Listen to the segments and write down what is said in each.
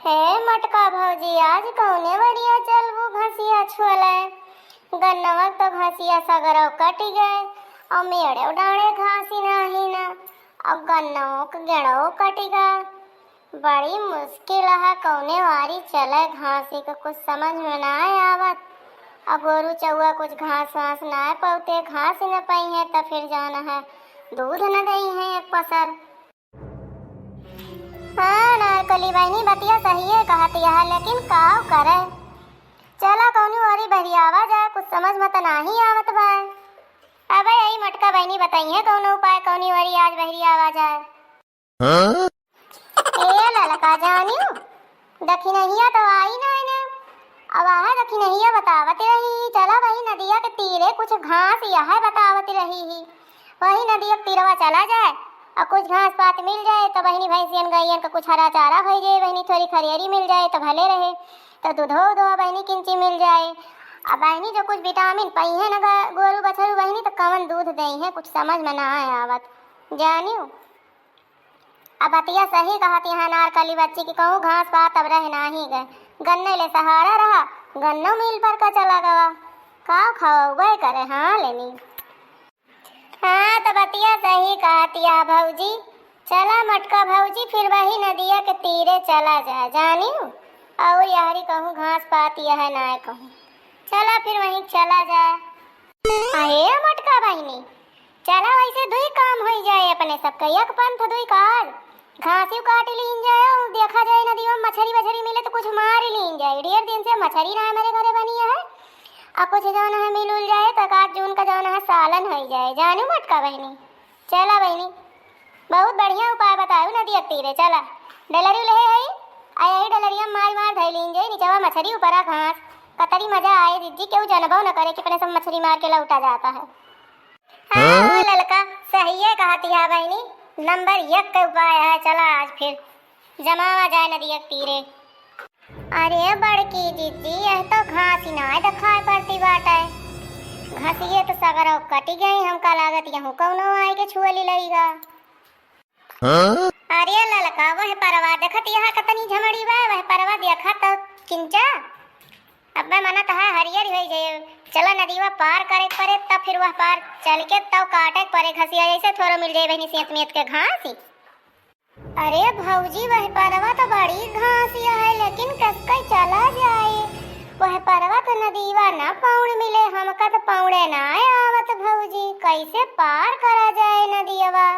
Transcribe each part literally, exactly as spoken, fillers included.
ए मोटका भौजी, आज कौने वरिया चलबू घसिया छोले? गन्नवा तो घसिया सगरो कटि गए, अउर मेड़े डाँड़े घासी नाही ना, अउर गन्नवो के गेड़ो कटि गए। बड़ी मुश्किल है, कौने वारी चले घासी के, कुछ समझ में ना आवत। अउर गोरू चउआ कुछ घास वास ना पउते, घास न पइहें, त फिर जौन है दूध न दइहें एक पसर। हाँ, अनारकली बहिनी, बतिया सहिए कहत यह, लेकिन काव करे? चला, कौनी ओरी बहरियावा जाए, कुछ समझ में त नाही आवत बा। अबे यही मोटका बहिनी बताइए कौनो उपाय, कौनी ओरी आज बहरियावा जाए। हाँ? ए ललका जानियो, दखिनहिया तो आई ना, ना। अब आहा दखिनहिया बतावत रही, चला वही नदिया के तीरे कुछ घास यह बतावत रही ही। वही नदिया के तीरवा चला जाए अउर कुछ घास पात मिल जाए, तो बहिनी भैंसियन गइयन का कुछ हरा चारा होइ जाए, बहिनी थोरी खरियरी मिल जाए तो भले रहे, तो दूधो उधो बहिनी किंची मिल जाए। अब बहिनी जो कुछ विटामिन पइहें न ग-, गोरू बछरू बहिनी, तो कवन दूध दइहें, कुछ समझ में ना आवत। जानियो, अब बतिया सही कहत यहाँ अनारकली बच्ची कि कहूँ घास पात अब रह नाही गए। गन्ने ले सहारा रहा, गन्नो मिल पर का चला गवा। काव खवउबे करे, हाँ लेनी। हाँ, तो बतिया सही कहत यह भौजी। चला मोटका भौजी, फिर वही नदिया के तीरे चला जाए, जानियो। अउर यहरी कहूँ घास पात यह नाय कहूँ। चला फिर वहीं चला जाए। अहे मोटका बहिनी, चला वैसे दुई काम होइ जाए अपने सबके, एक पंथ दुई काज। घासियो काट लीन जाए अउर देखा जाए नदिया में मछरी वछरी मिले तो कुछ मार लीन जाए। ढेर दिन से मछरी ना मेरे घरे बनी है, अउर कुछ जौन है मिल उल जाए तो एक आध जून का जौन है सालन होइ जाए। जानियो मोटका बहिनी, चला बहिनी, बहुत बढ़िया उपाय बतायो नदिया के तीरे। चला, डलरी ले आई, आ यही डलरिया में मार मार धइ लीन जाए, निचवा मछरी ऊपरा घास। कतरी मजा आए जिज्जी, केहू जनबो न करे कि अपने सब मछरी मार के लौटा जाता है। हाँ, हाँ? ललका, सहिए कहत यह बहिनी, नंबर एक के उपाय है। चला आज फिर जमावा जाए नदिया के तीरे। अरे बड़की जिज्जी, यह तो घास ही नाय देखाई पड़ती बाटे। घसिये तो सगरो कटि गई, हमका लागत यहूँ कौनो आए के छुअली लइगा। हाँ? अरे ललका, वह परवा देखत यह कतनी झमड़ी बा, वह परवा देखा तो किंचा। अब्बे मनत है हरियर होइ जाए, चला नदीवा पार करे के परे, तब फिर वह पार चल के तब काटे के परे घसिया, जैसे थोरो मिल जाए बहिनी सेंत मेत के घास ही। अरे भौजी, वह परवा तो बड़ी घासिया है, लेकिन कस कई चला जाए। वह परवा तो नदीवा ना पौड़ मिले, हमका तो पौड़े ना आवत भौजी, कैसे पार करा जाए नदियवा?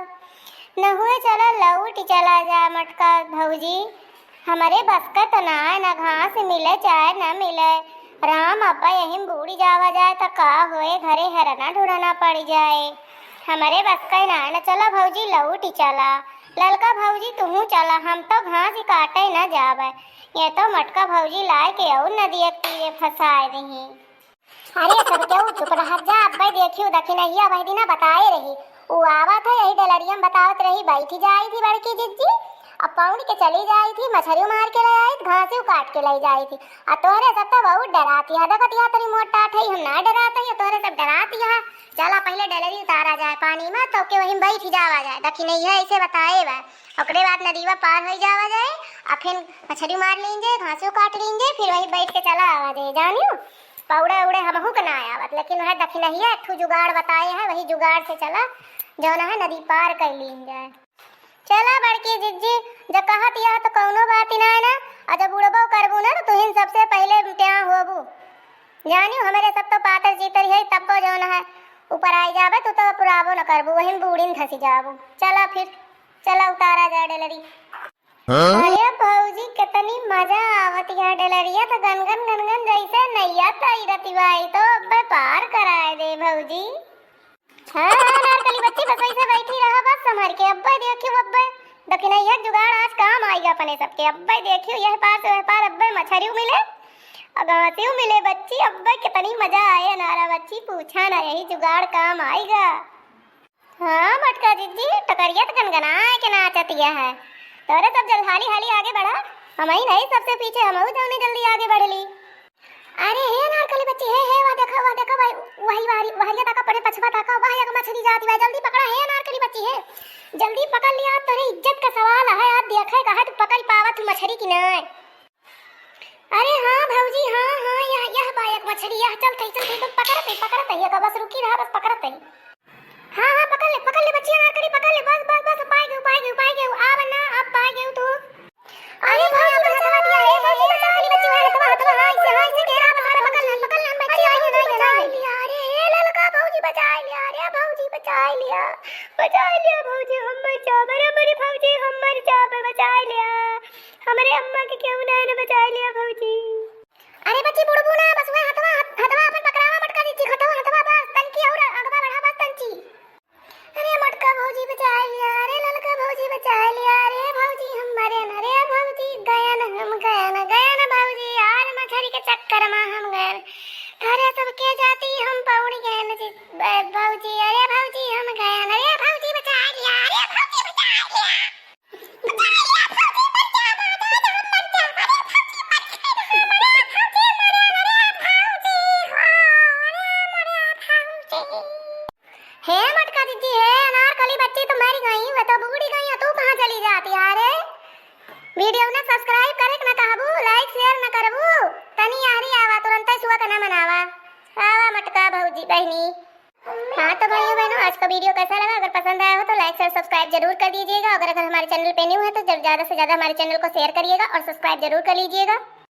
न हुए चला लौट चला जाए मोटका भौजी, हमरे बस का तो ना है, ना घास मिले चाहे ना मिले। राम अब्बा यही में बूड़ी जावा जाए त का होए, घरे हरना ढूंढना पड़ जाए। हमरे बस का ना है, ना चला भौजी लौट चला। ललका भौजी तुहू चला, हम तो घास ही काटे न जावे। ये तो मोटका भौजी लाए के अउर नदिया के तीरे फंसाए दही। अरे सब केहू चुप रह जा, अब्बे देखियो दखिनहिया वह दिना बताए रही, उ आवत है यही डलरिया में बतावत रही, बैठी जाई थी बड़की जिज्जी, अब पौड़ के चली जाई थी, मछरी मार के ले आई थी, घासियो काट के ले जाई थी। आ तोहरे सब तो बहुत डराती है, देखत यह तनी मोटा ठई हम ना डरात है, तोहरे सब डराती है। चला पहले डलरी उतारा जाए पानी में, तो के वहीं बैठ जावा जाए, दखिनहिया ऐसे बताए बा। ओकरे बाद नदीवा पार हो जावा जाए, आ फिर मछरी मार लीन जाए, घासियो काट लीन जाए, फिर वही बैठ के चला आवा जाए, जानियो। पौड़े उड़े हमहू के ना आवत, लेकिन वह दखिनहिया एक ठो जुगाड़ बताए है, वही जुगाड़ से चला, जौन है नदी पार कर लीन जाए। चला बड़की जिज्जी, जब कहत यह तो कौनो बात ही ना है ना, और जब उड़बो करबू ना तो तुहिन सबसे पहले प्यां होबू। जानियो हमरे सब तो पातर चीतर है, तब्बो जौन है ऊपर आई जाबे, तू तो पुराबो न करबू, वही में बूढ़िन धसी जाबू। चला फिर, चला उतारा जाए डलरी। हाँ? अरे भौजी, कितनी मजा आवत यहाँ डलरिया, तो गनगन गनगन जैसे नैया तैरती बाई, तो अब्बे पार कराए दे भौजी। हाँ, हाँ, अनारकली बच्ची, बस वैसे बैठी रहा, बस संभर के, अब्बे देखियो, अब्बे दखिनहिया जुगाड़ आज काम आएगा अपने सबके, अब्बे देखियो, यह पार से वह पार, अब्बे मछरियों मिले, और गाँसियों मिले बच्ची, अब्बे कितनी मजा आए अनारा बच्ची, पूछा ना, यही जुगाड़ काम आएगा। हाँ, मोटका जिज्जी, टकरिया त गनगनाए के नाचतिया है। तोरे सब जल हाली हाली आगे बढ़ा, हमही नहीं सबसे पीछे, हमहू जौने जल्दी आगे बढ़ ली। अरे हे अनारकली बच्ची, हे, हे, वह देखा, वह देखा, वह, वही वारी, वहरिया ताका, परे पछवा ताका, वह एक मछली जाती बा, जल्दी पकड़ा, हे अनारकली बच्ची, हे, जल्दी पकड़ लिया, तोरे इज्जत का सवाल है, आज देखे का है, तू पकड़ पावत हूँ मछली की नाय। अरे हाँ भौजी, हाँ, हाँ, यह, यह बा एक मछरी, यह चलत ही, चलत ही, बस पकड़त ही, पकड़त ही, एक बस रुकी रहा, बस पकड़त ही। हाँ, हाँ, पकड़ ले, पकड़ ले बच्ची अनारकली, पकड़ ले, बस, बस, बस, पाए गयो, पाए गयो, पाए गयो, अब ना, अब पाए गयो तू। अरे भौजी, बचा दिया, हे भौजी, बचा दिया, बच्ची, हथवा, हथवा, हाँ, इसे, हाँ, इसे घेरा, बस, पकड़ ले, पकड़ ले, बच्ची, आई है, आई है, आई है। अरे, ए ललका भौजी, बचा लिया, अरे भौजी, बचा लिया, बचा लिया भौजी, हम मर जाब, अरे हमारी भौजी, हम मर जाब, बचा लिया, हमारे अम्मा के क्यों ना, ना बचा लिया भौजी। अरे बच्ची, बुड़बू ना, बस वह हथवा, हथ-, हथवा अपन पकड़ावा मटका दीदी, हथवा, हथवा बस, तनकी और अगवा बढ़ा बस तनकी। अरे मोटका भौजी बचाइ लिया, अरे ललका भौजी बचाइ लिया, अरे भौजी हम मरेन, अरे भौजी गयन, हम गयन, गयन भौजी, यार मछरी के चक्कर मा हम गयन, घरे सबके जाती हम पौड़ गयन जी, ब-, भौजी, अरे भौजी हम गयन, अरे भौजी बचाइ लिया, अरे भौजी बचाइ लिया। हे मोटका दीदी, हे अनारकली बच्ची तो मर गई, वह तो बूड़ी गई, तू कहाँ चली जाती यार? वीडियो ने subscribe करे के न कहबू, like share न करबू, तनी यारी आवा, तुरंत सुआ के न मनावा। आवा मोटका भौजी बहनी। हाँ तो भाइयों बहनों, आज का वीडियो कैसा लगा? अगर पसंद आया हो तो like share subscribe जरूर कर दीजिएगा। अगर, अगर हमारे चैनल पे न्यू है तो जब ज़्यादा से ज़्यादा हमारे चैनल को शेयर करिएगा और सब्सक्राइब जरूर कर लीजिएगा।